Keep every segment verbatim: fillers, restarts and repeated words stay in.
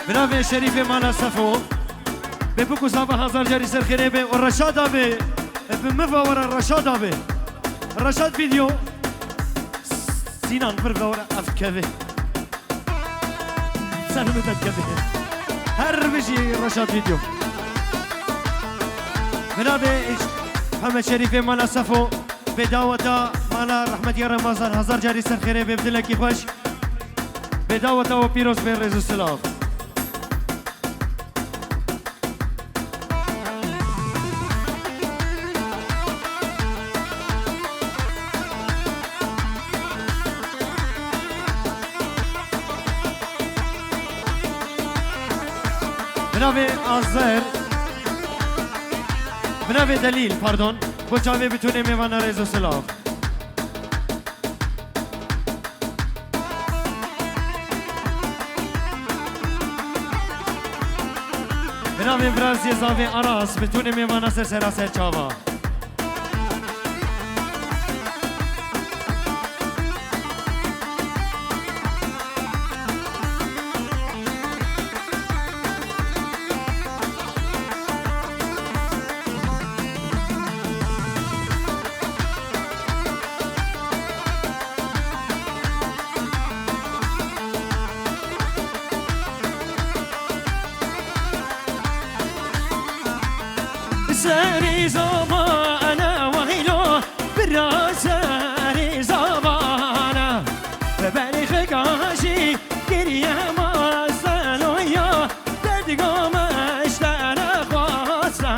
Bi navê Şerîfê mala Sefo. Bê bik û zava hezar carî ser xêrê be û Reşada be. Bi min ve were Reşada be. Reşad Video. Sinan vir ve were ev keve. Ser min de keve. Her bijî Reşad Video. Bi navê Hemed Şerîfê mala Sefo. Bê daweta mala rehmetî Remezan hezar carî ser xêrê be, bi dilekî xweş. Bê daweta we pîroz be, rêz û silav. Bi navê Azer, bi navê Delîl, pardon, bo çavê bitûnê mêvana rêz û silav. Bi navê Viraziyê Zavê Aras, bitûnê mêvana ser sera ser çava. Serî zamane weylo, bira serî zamane. Berî xikajî giriye ma seloya, derdgo me işte ne xwasa.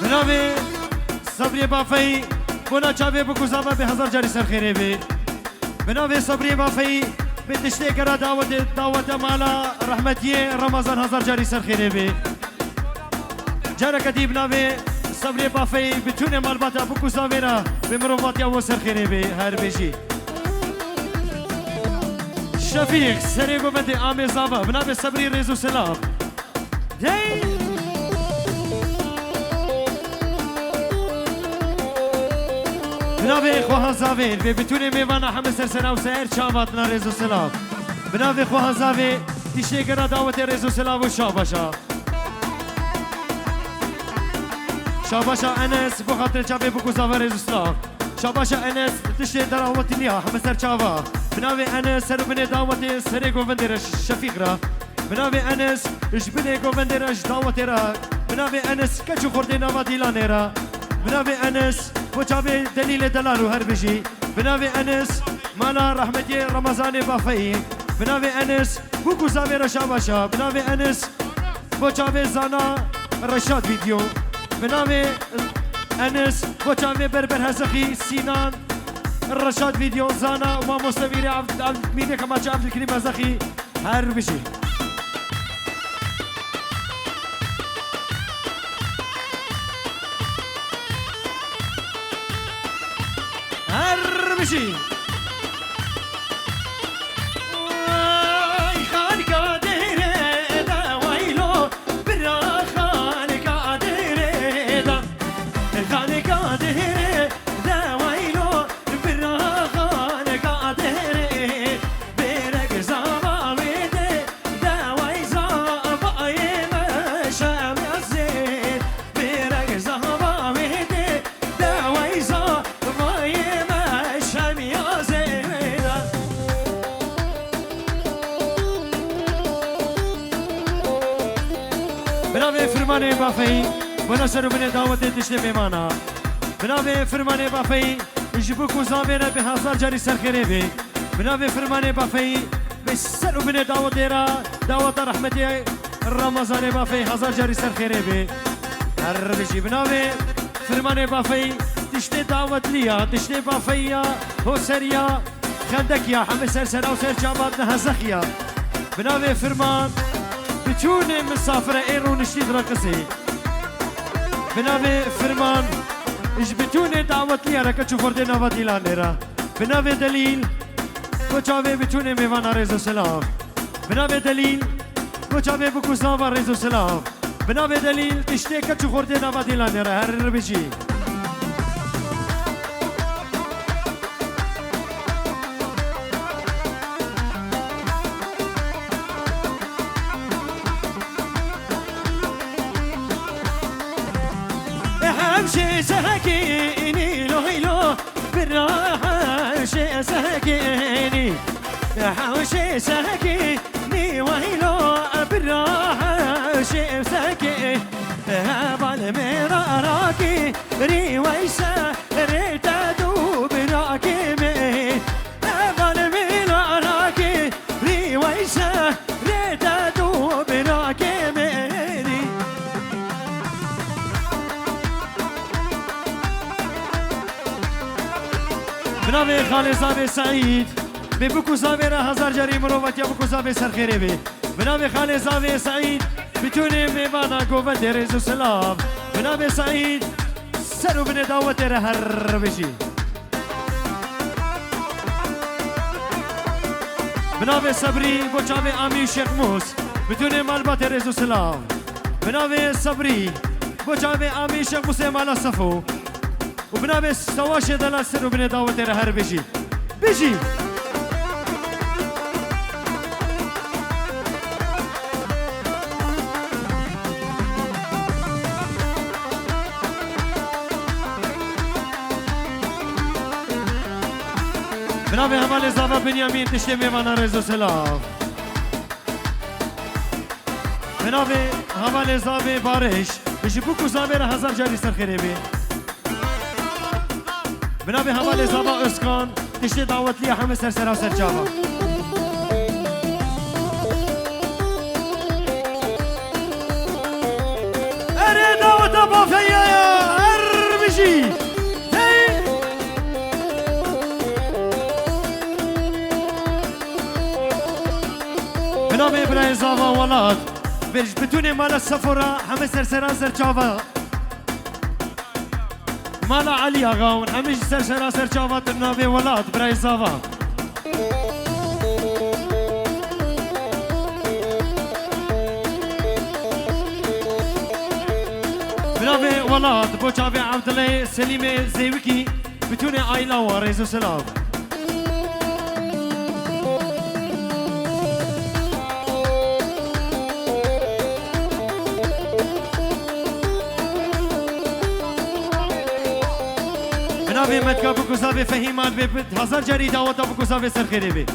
Bi navê Sabriyê Bafeyî, bona çavê bikuzama bê hezar carî ser xêrê bê. Bi navê Sabriyê Bafeyî, bi tiştê gera dawetê, dawete mala rehmetiyê Ramazan hezar carî ser xêrê bê. Careke dî bi navê Sabriyê Bafeyî, bi tûnê malbata bikuzavê re, bi mirovatiya wo ser xêrê bê, her bijî. Şefîq, serê govendê amê zava, bi navê Sabrî rêz û silav. Hey! Bi navê Xweha Zavê, vê bitûnê mêvana heme ser sera û ser çava dina rêz û silav. Bi navê Xweha Zavê, tiştê gera dawetê rêz û silav û şabaşa. Şabaşa Enes, bo xatirê çavê bikuzava rêz û silav. Şabaşa Enes, tiştê dawetê liya heme ser çava. Bi navê Enes, ser û binê dawetê serê govendê re Şefîq re. Bi navê Enes, ji binê govendê re, ji dawetê re. Bi navê Enes, keç û xurtê nava dîlanê re. Bi navê Enes, bo çavê delîlê delal û her bijî. Bi navê Enes, mala rehmetiyê Remezanê Bafeyî. Bi navê Enes, bûk û zavê re şabaşa. Bi navê Enes, bo çavê zana Reşad Video. Bi navê Enes, bo çavê berber hezexî Sînan Reşad Video, zana û mamoste vîrê Evd-, Evd-, mîrê kemaçe Evdilkerîm Hezexî. Her bijî. Her bijî. Ay, xanika dêrê de waylo, bira xanika dêrê de. Xanika dêrê de waylo, bira xanika dêrê. Bêrek zava wê de, de way zavayê me şemyazê. Bêrek zava wê de, de way zavayê me şemyazê. Bi navê Firmanê Bafeyî, bona ser û binê dawetê tiştê mêmana. Bi navê Firmanê Bafeyî, ji bo ku zavê re bi hezar carî ser xêrê bê. Bi navê Firmanê Bafeyî, bi ser û binê dawetê re, daweta rehmetê Ramazanê Bafeyî hezar carî ser xêrê bê. Her bijî bi navê Firmanê Bafeyî, tiştê dawetliya, tiştê Bafeyiya, hoseriya, xendekiya, hemî ser sera û ser çavan nehezexiya. Bi navê Firman, Biçûnê misafire ê rûniştî di reqisê. Bi navê Firman, ji biçûnê dawetliya re keç û xortê nava dîlanê re. Bi navê Delîl, goça vê biçûnê mêvana rêz û silav. Bi navê Delîl, goça vê bikû zava rêz û silav. Bi navê Delîl, tiştê keç û xortê nava dîlanê re her bijî. Hemşê sekînî lo hîlo, bira hemşê sekînî. Hemşê sekînî weylo, bira hemşê sekînî. Heval mêra rakî, rî weyse, rê te dû birakî me. Heval mêra rakî, rî weyse, rê te dû birakê me. Bi navê Xalê Zavê Seîd, bê bik û zavê re hezar carî mirovatiya bik û zavê serxêrê bê. Bi navê Xalê Zavê Seîd, biçûnê mêvana govendê rêz û silav. Bi navê Seîd, ser û binê dawetê re her bijî. Bi navê Sebrî, bo çavê Amî Şêxmûs, biçûnê malbatê rêz û silav. Bi navê Sebrî, bo çavê Amî Şêxmûsê mala Sefo. Û bi navê Sewaşê delal ser û binê dawetê re her bijî. Bijî! Bi navê hevalê Zava Binyamîn, tiştê mêvana rêz û silav. Bi navê hevalê Zavê Bariş, ji bûk û zavê re hezar carî serxêrê bê. Bi navê hevalê Zava Özkan, tiştê dawetliya hemî ser sera ser çava. Erê daweta bafeya ya, her bijî. Hey! Bi navê birayê Zava Welat, bi, ji bitunê mala Sefora, hemî ser sera ser çava. Mala Elî Axa hûn hemî ji ser şera ser çava di navê welat, birayê Zava. Bi navê welat, bo çavê Evdilê Selîmê Zêwikî, bitunê aîla wan rêz û silav. Bi navê Metka Bikuzavê Fehîman bê bi hazar carî daweta Bikuzavê ser xêrê bê.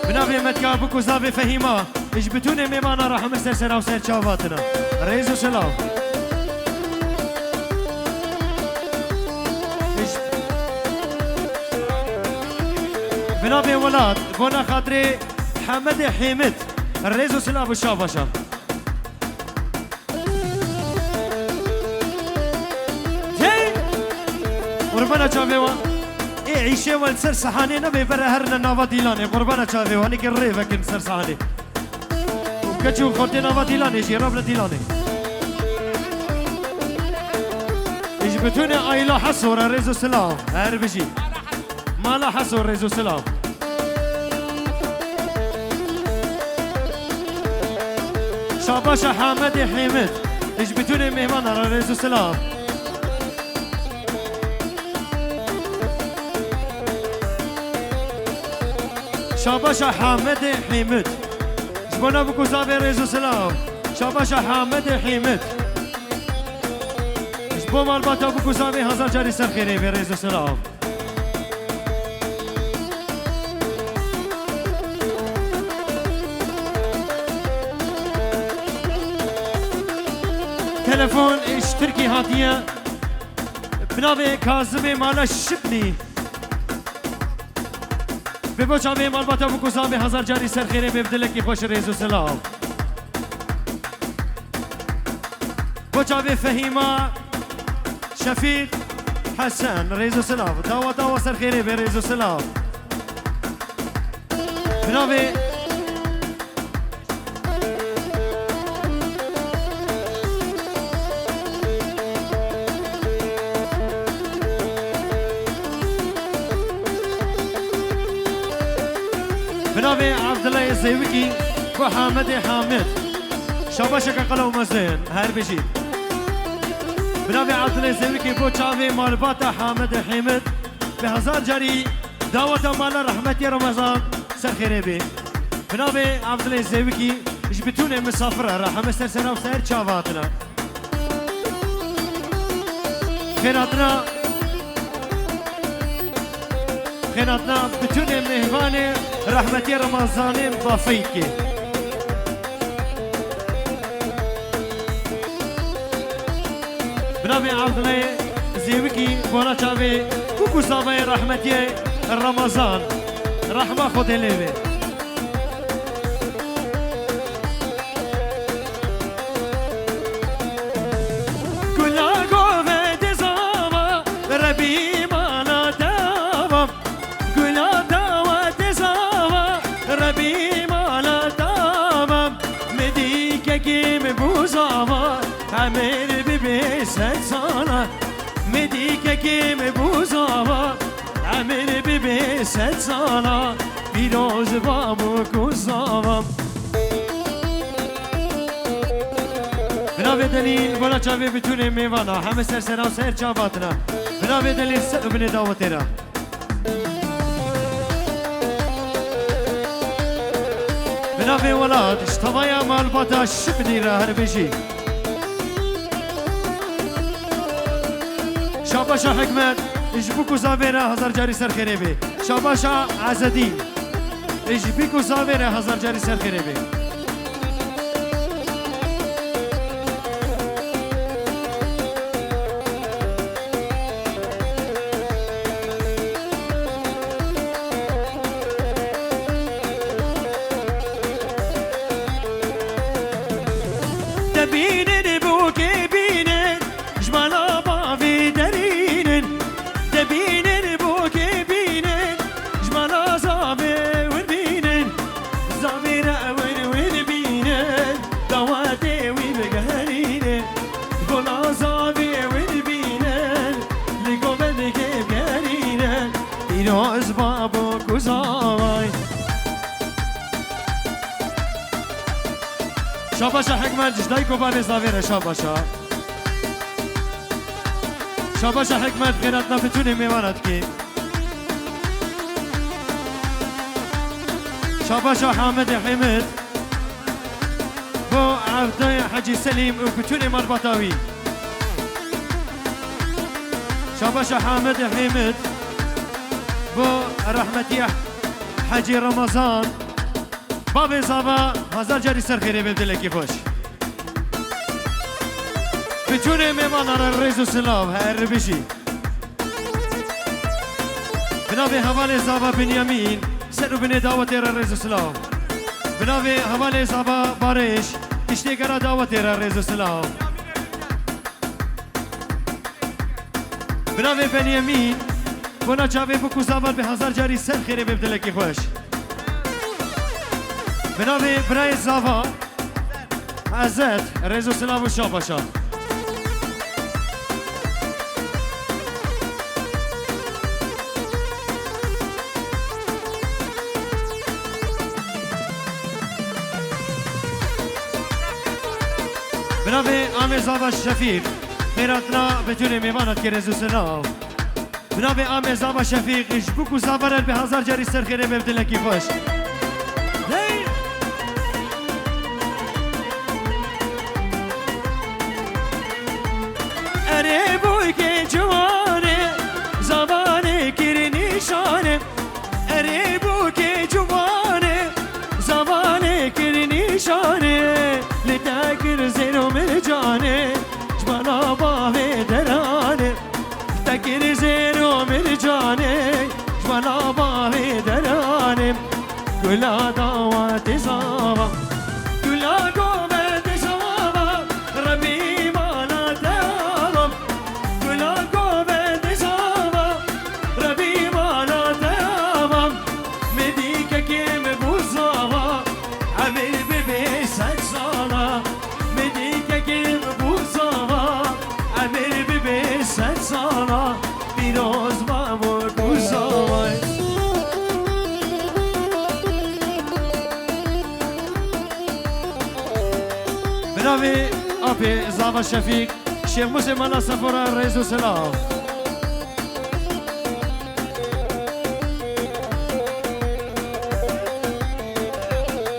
Bi navê Metka Bikuzavê Fehîma. Ji bitunê mêvana re hemî ser sera û ser çava tine. Rêz û silav. Ji, bi navê welat, bona xatirê Hemedê Hêmit. Rêz û silav û şabaşa. Hey! Qurbana çavê wan. Ê îşê wan ser sahanê nebe, bere herine nava dîlanê. Qurbana çavê wan, êkê rê vekin ser sahanê. Keç û xortê nava dîlanê jî, rabne dîlanê. Ji bitunê aîla Heso re rêz û silav. Her bijî. Mala Heso rêz û silav. Şabaşa Hamedê Hêmit. Ji bitunê mêvana re rêz û silav. Şabaşa Hamedê Hêmit. Ji bona Bikuzavê rêz û silav. Şabaşa Hamedê Hêmit. Ji bo malbata Bikuzavê hazar carî ser xêrê bê, rêz û silav. Telefon ji Tirkî hatiye. Bi navê Kazimê mala Şibnî. Bi bo çavê malbata Bikuzavê hazar carî ser xêrê bê, bi dilekî xweş rêz û silav. Bo çavê Fehîma Şefîq. Hesen, rêz û silav. Dawa dawa ser xêrê be, rêz û silav. Bi navê Bi navê Evdilê Zêwikî bo Hamidê Hamid. Şabaşeke qelew mezin, her bijî. Bi navê Evdilê Zêwikî bo çavê malbata Hamidê Hêmid. Bi hezar carî daweta mala rehmetî Remezan ser xêrê bê. Bi navê Evdilê Zêwikî ji bitûnê misafir re heme ser sera û ser çava hatine. Xêr hatina, xêr hatina bitûnê mêvanê rehmetî Remezanê Bafeykê. Bi navê Evdilê Zêwikî bona çavê bûk û zavayê rehmetiyê Remezan. Rehma Xwedê lê be. Gula govendê zava, Rebî mala te ava. Gula dawetê zava, Rebî mala te ava. Midî kekê min bû zava, emir bibe sed sala. Midî kekê min bû zava, emir bibe sed sala. Pîroz bab û ku zava. Bi navê Delîl, bona çavê bitûnê mêvana, heme ser sera û ser çava hatine. Bi navê Delîl ser û binê dawetê re. Bi navê welat, ji tavaya malbata Şibnî re her bijî. Şabaşa Hikmet, ji bûk û zavê re hezar carî ser xêrê bê. Şabaşa Ezedîn, ji bûk û zavê re hezar carî ser xêrê bê. Debînin bûkê bînin, ji mala bavê derînin. Debînin bûkê bînin, ji mala zavê wir bînin. Zavê re wir wir bînin, dawetê wî bigerînin. Gola zavê wir bînin, li govendekê bigerînin. Pîroz bab û ku zavay. Şabaşa Hikmet, ji dayk û bavê zavê re şabaşa. Şabaşa Hikmet, xêr hatina bitûnê mêvana dikê. Şabaşa Hamidê Hêmid, bo Evdayê Hecî Selîm û bitûnê malbata wî. Şabaşa Hamidê Hêmid, bo rehmetî Hecî Remezan. Bavê zava, hezar carî ser xêrê be, dilekî xweş. Bitûnê mêvanan re rêz û silav, her bijî. Bi navê hevalê zava Binyamîn, ser û binê dawetê re rêz û silav. Bi navê hevalê zava Barêş, kiştê gera dawetê re rêz û silav. Bi navê Benyamîn, bona çavê bûk û zavan be, hezar carî ser xêrê be, dilekî xweş. Bi navê birayê zava Ezet, rêz û silav û şabaşa. Bi navê amê zava Şefîq, xêr hatina bitûnê mêvana dikê rêz û silav. Bi navê amê zava Şefîq, ji bûk û zava re be, hezar carî ser xêrê be, dilekî xweş. Hey! Erê bûkê ciwanê, zavanê kir nîşanê. Erê bûkê ciwanê, zavanê kir nîşanê. Li te kir zêr û mircanê, ji bala bavê deranê. Te kir zêr û mircanê, ji bala bavê deranê. Gula dawetê zava, gula govendê zava, Rebî mala te ava. Gula govendê Sala pîroz ma bo ku zavay. Bi navê apê Zava Şefîk, Şêxmûsê Mala Sefora rêz û silav.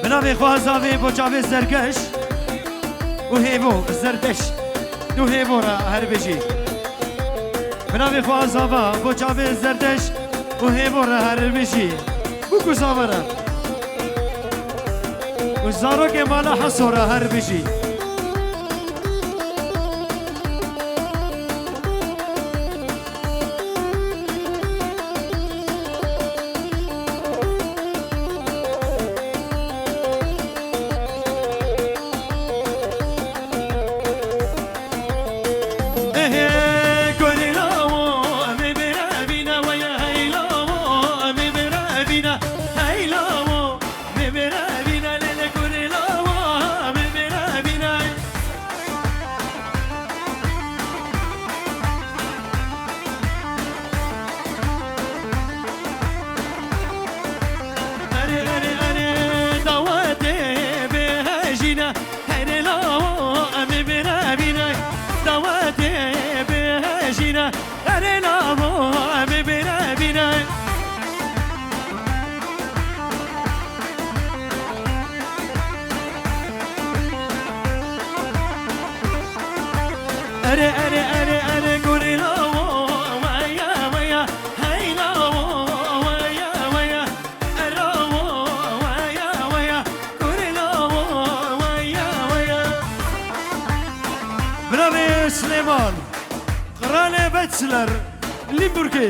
Bi navê xwe Zavê bo çavê zergeş û hêvo, zerdeş û hêvo re her bijî. Bi navê xwe Zava bo çavê zerdeş û hêvo re her bijî. Bûk û zava re. Û zarokê mala Heso re her bijî. Erê, erê, erê, dawetê bêhejîne. Herê lawo, em ê bêre bîne. Dawetê bêhejîne. Herê lawo, em ê bêre bîne. Erê, erê, erê, erê, gurî lawo, weya, weya, hey lawo, weya, weya, e lawo, weya, weya, gurî lawo, weya, weya. Binavê Silêman, Qralê Wetzler, Limburgê.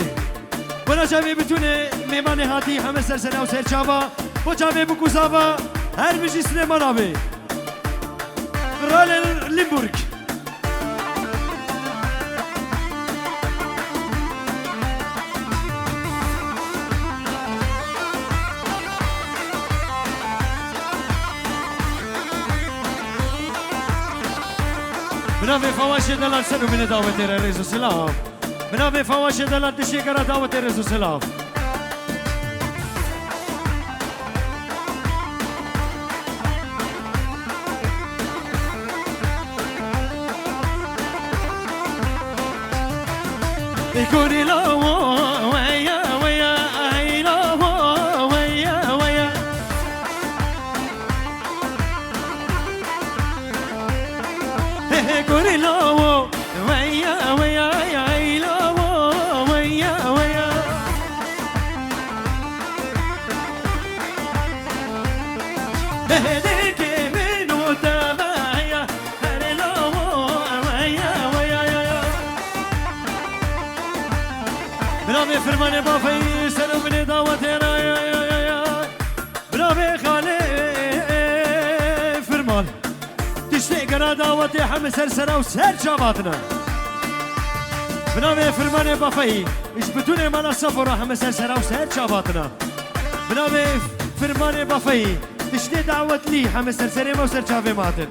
Bona çavê bitûnê mêmanê hatî heme ser sera û ser çava, bo çavê bûk û zava, her bijî Silêman abê. Ralê Limburg. Binavê Fawaşê Delal ser û binê dawetê re rêz û silav. Binavê Fawaşê Delal dişê gera dawetê rêz û silav. Ê kurê lawo, weya, weya, ey lawo, weya, weya. He, he, kurê lawo, weya, weya, ey lawo, weya, weya. He, he, dêkê min û te me ya. Binavê Firmanê Bafeyî ser û binê dawetê re ya, ya, ya, ya. Binavê Xalê Firman. Tiştê gera dawetê heme ser sera û ser çavatine. Binavê Firmanê Bafeyî. Ji bitûnê mala Sefora heme ser sera û ser çavatine. Binavê Firmanê Bafeyî. Tiştê dawetlî heme ser serê me û ser çavê me hatin.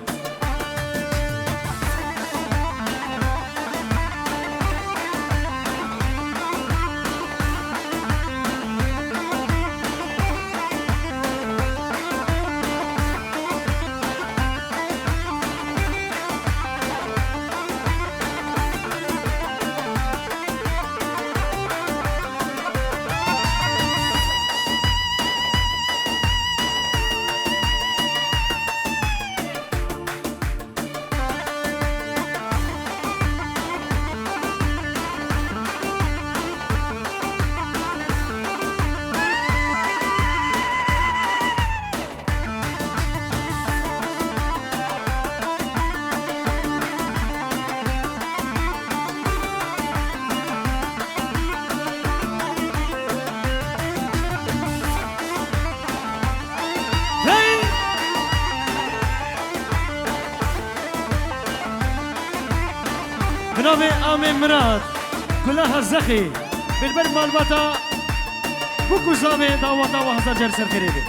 Hey! Binavê Amê Mirad, Gulaha Zexî, Bilber malbata bûk û zavê daweta we hezar car ser xêrê be.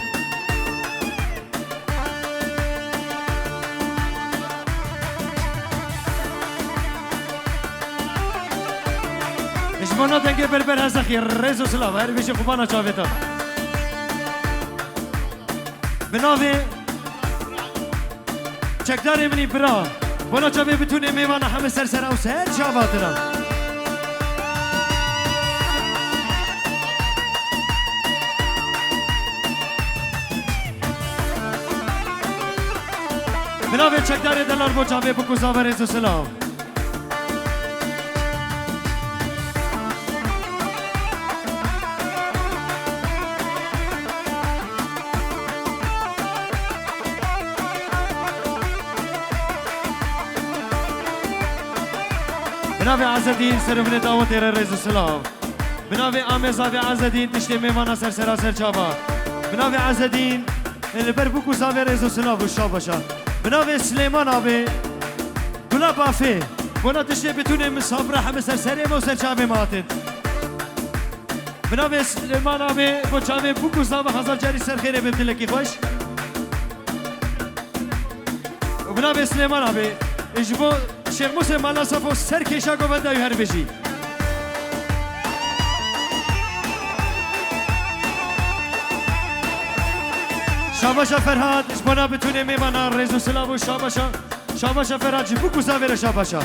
Ji bona dengê berber hezexî, rêz û silav, her bijî qubana çavê te. Bi navê çekdarê min î bira, bona çavê bitûnê mêvana heme ser sera û ser çava tira. Bi navê çekdarê delal bo çavê bikû zave rêz û silav. Bi navê Ezedîn serûvinê dawetê re rêz û silav. Bi navê Amê Zavê Ezedîn tiştê mêvana ser sera ser çava. Bi navê Ezedîn, e, li ber bûk û zavê rêz û silav û şabaşa. Bi navê Silêman abê, Gula Bafê, bona tiştê bitûnê min sabira heme ser serê me û ser çavê me hatin. Bi navê Silêman abê, bo çavê bûk û zava hezar carî ser xêrê be dilekî xweş. Û bi navê Silêman abê, ji bo Şêxmûsê Mala Safo ser kêşa govenda wî her bijî. Şabaşa Ferhat, ji bona bitûnê mêvana rêz û silav û şabaşa. Şabaşa Ferhat ji bûk û zavê re şabaşa.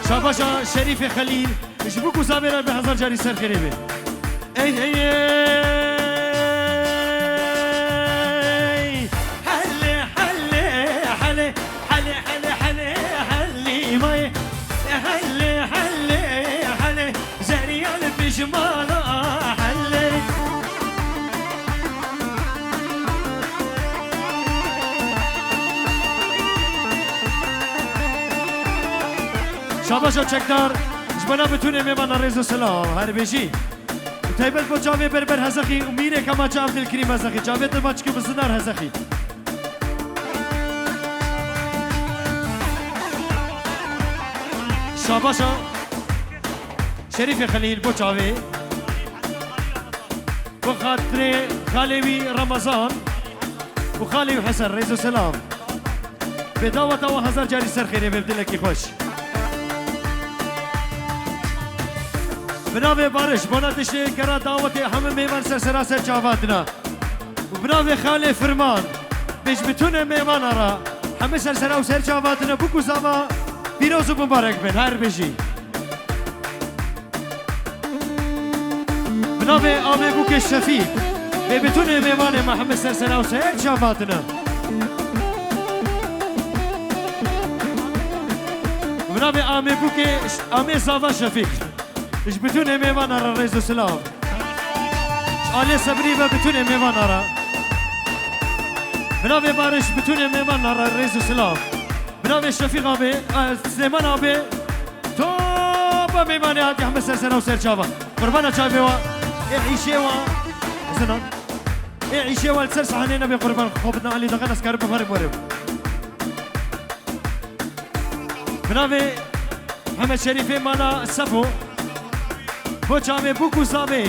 Şabaşa Şerîfê Xelîl, ji bûk û zavê re bi hezar carî ser xêrê be. Ey, ey, ey. Hele, hele, hele, hele, hele, hele, hele, may. Hele, hele, hele, zeriyal pijmana hele. Şabaşa çekdar, ji bona bitûnê mêvana rêz û silav, her bijî. Taybet bo çavê berber hezexî û mîrê kema çav dilkirî mezexî. Çavê te maçkî bi zinar hezexî. Şabaşa Şerîfê Xelîl bo çavê. Bo xatirê xalê wî Ramazan û xalê wî Hesen, rêz û selam. Bê daweta we hezar carî ser xêrê be, dilekî xweş. Bi navê Bariş, bona tiştê gera dawetê hemî mêvan ser sera ser çava dina. Û bi navê xalê Firman, bê ji bitûnê mêvana re, hemî ser sera û ser çava dina, bûk û zava pîroz û mibarek bin, her bijî. Bi navê amê bûkê Şefîk, bê bitûnê mêvanê me hemî ser sera û ser çava dina. Bi navê amê bûkê, amê zava Şefîk. Ji bitûnê mêvana re rêz û silav. Alê Sebrî ve bitûnê mêvana re. Bi navê Bariş bitûnê mêvana re rêz û silav. Bi navê Şefîq abê, e, Silêman abê. Topa mêvanê hatiye hemî ser sera û ser çava. Qurbana çavê wa. Ê îşê wa. Zinan. Ê îşê wa li ser sahnê nebe qurban. Xwe bidin alî daxin ez karim bifarim werim. Bi navê Mihemed Şerîfê Mala Sefo. Bo çavê bûk û zavê.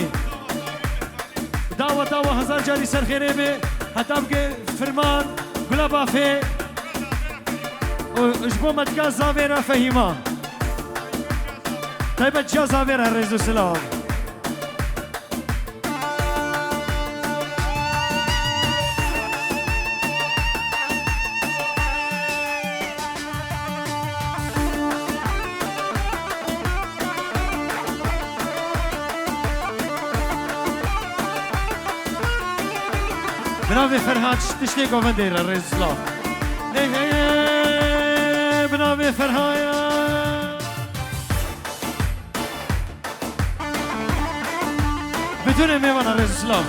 Daweta we hezar carî ser xêrê be. Heta bike Firman, Gula Bafê. Û ji bo me dika zavê re Fehîma. Taybet ciya zavê re rêz û silav. Bi navê Ferhat tiştê govendê re rêz û silav. Hey, hey, hey, bi navê Ferhaya. Bitûnê mêvana rêz û silav.